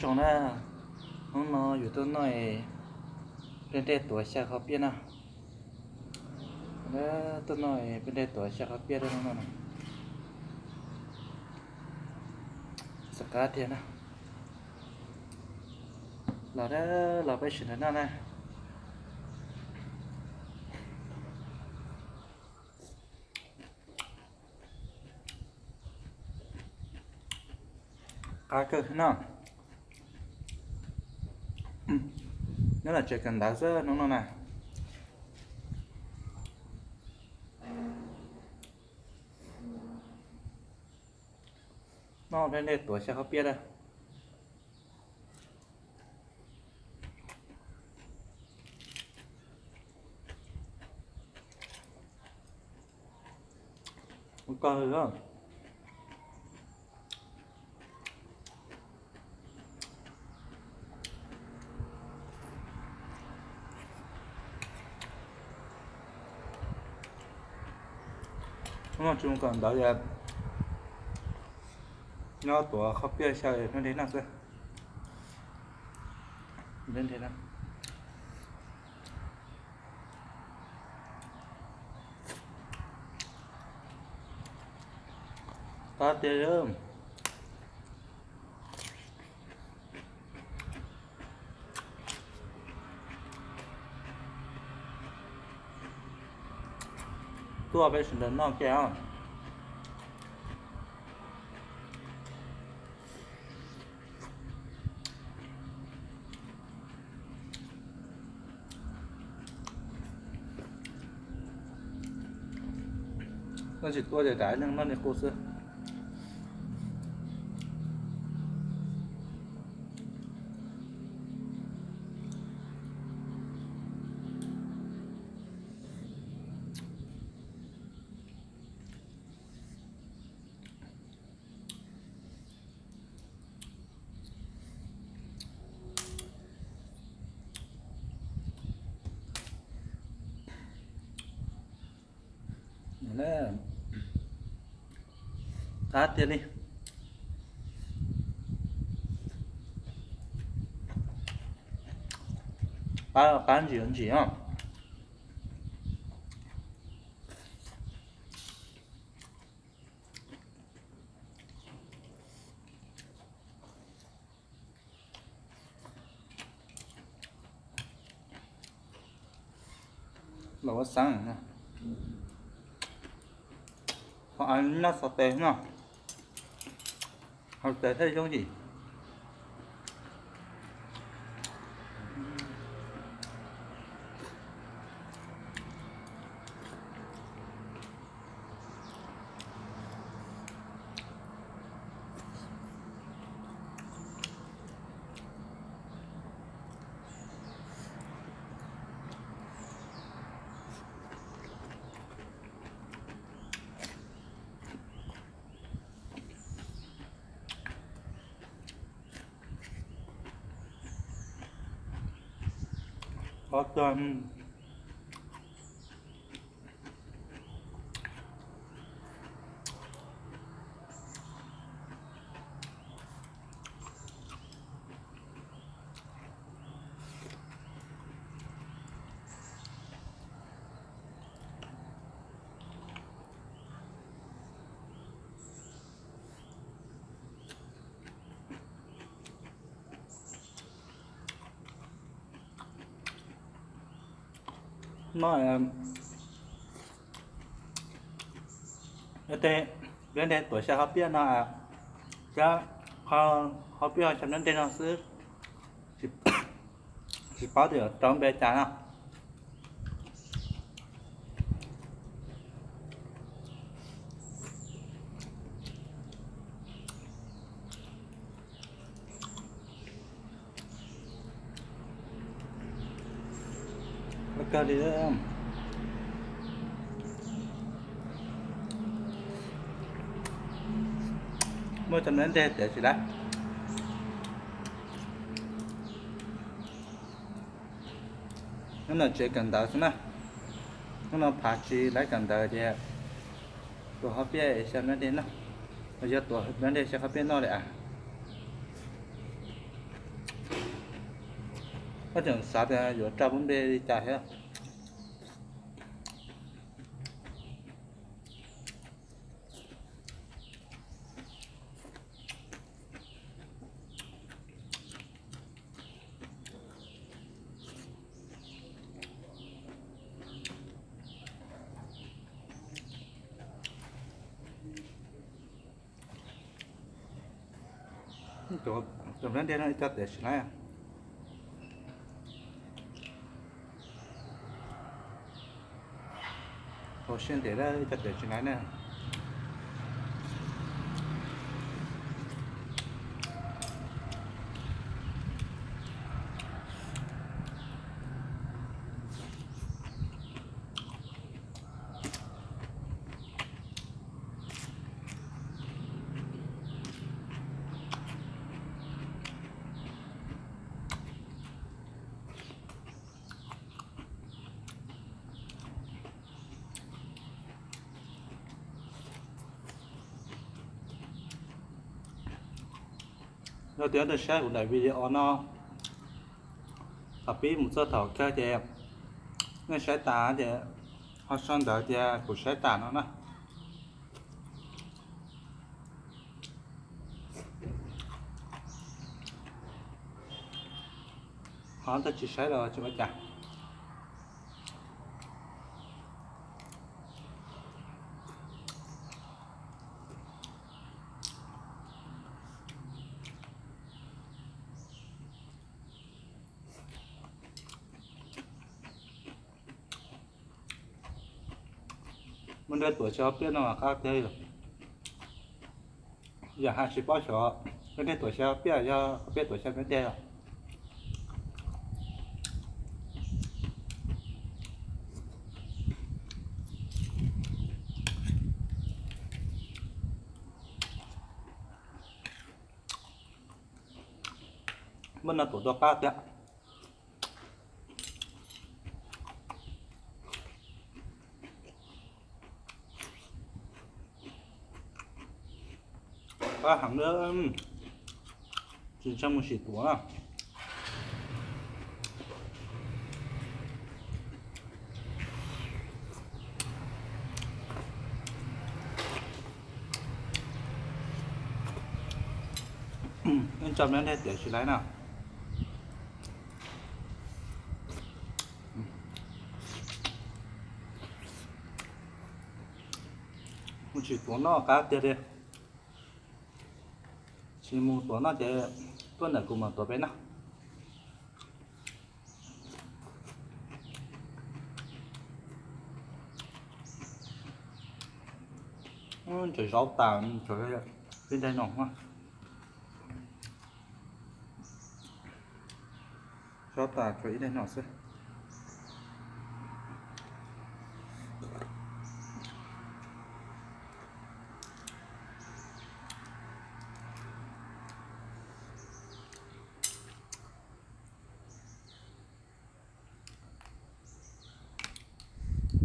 Tsoom na, hnub no yus tuaj noj nplej dej tuav xya qhov piaj na. Tuaj noj nplej dej tuav xya qhov piaj hnub no na. Xav qab tiag na. Los, los peb sawv daws noj na. Qab kawg no. Nyob los tsev kawm ntawv xwb hnub no na. Noj nplej dej tuav xya qhov piaj na. Ua koj hwj. Hnub no tsis mus kawm ntawv, nyob tuav qhov piaj xyaw nplej dej noj xwb. Qab tiag. Tuaj peb sawv daws noj kiag os. Koj tsis tuaj ces rov ib leeg noj li qub xwb. Qab tiag li. Qab, qab ntsim ntsim os. Los ua xeeb, ho noj xov tes no, xov tes thiaj zoo yim. Qab tiag. Noj tej nplej dej tuav xya qhov piaj no, xya qhov piaj xya nplej dej no xwb, tsis paub tias rau npe cas no. Kawg li. Muaj cov nplej dej tiav tsis lawm. Nyob ntawm tsev kawm ntawv xwb na. Hnub no phav tsis lawv kawm ntawv ces tuav qhov piaj xyaw nplej dej noj, yog tuav nplej dej xyaw qhov piaj noj li as. Koj tseem xav tias yuav rau lub npe li cas thiab? Cov nab ntiag no ib co tiam sis laib. Tau siab ntev lawm ib co tiam sis laib na. Yog tias nej saib kuv daim video no thaum pib mus txog thaum kawg ces nej saib tas ces ho sau ntawv tias kuv saib tas no na. Ho tab tsis saib los tsis ua cas. Muaj nrhiav tuam xyaw piaj no mas qab tiag li. Yam hais tsis paub xyov nrhiav tuam xyaw piaj yog piaj tuam xyaw nrhiav tiag os. Muaj no tuam tua qab tiag. Qab heev li, tsis ntseeg mus sim tuav na. Ib co me ntej tiam sis laib na. Mus tsis tuav noj qab tiag li. Tsis mus tuav noj ces tuaj ntawm kuv mam tuav peb noj. Tseem zaub tas, tseem pib nreg no. Zaub tas tshuav ib daig no xwb.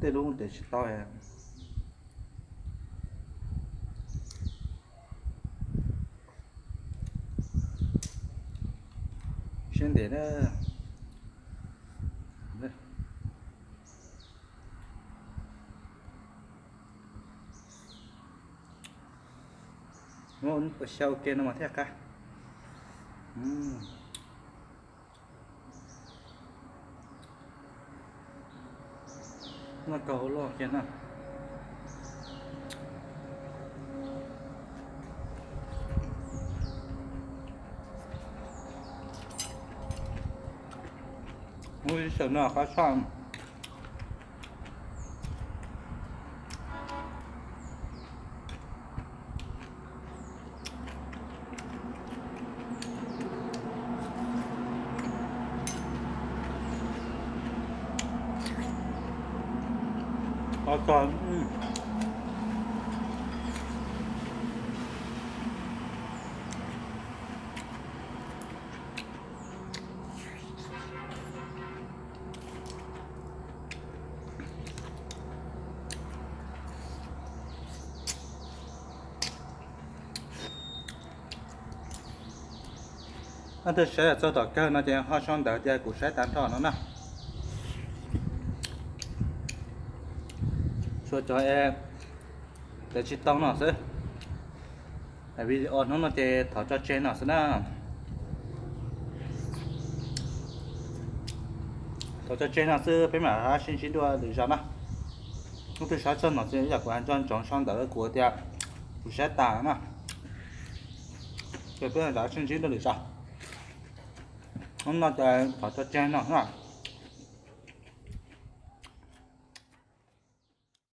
Tej lub tes tsis tau. Siab ntev na. Ua xyaw ua ke no mas thiaj qab. Noj kaus loj kiag na. Ub, ib xyaw no qab tshaj. Hnub twg saib txog tom kawg no ces ho sau ntawv tias kuv saib tag nrho no na. Suav cov es tawv tsis tau no xwb. Video hnub no ces thov tso tseg no xwb na. Thov tso tseg no xwb, peb mam rov sib ntsib dua lwm zaus na. Hnub twg saib txog no xwb yog kuv hais nco ntsoov sau ntawv rau kuv tias kuv saib tas na. Ces peb mam rov sib ntsib dua lwm zaus. Hnub no ces thov tso tseg no na.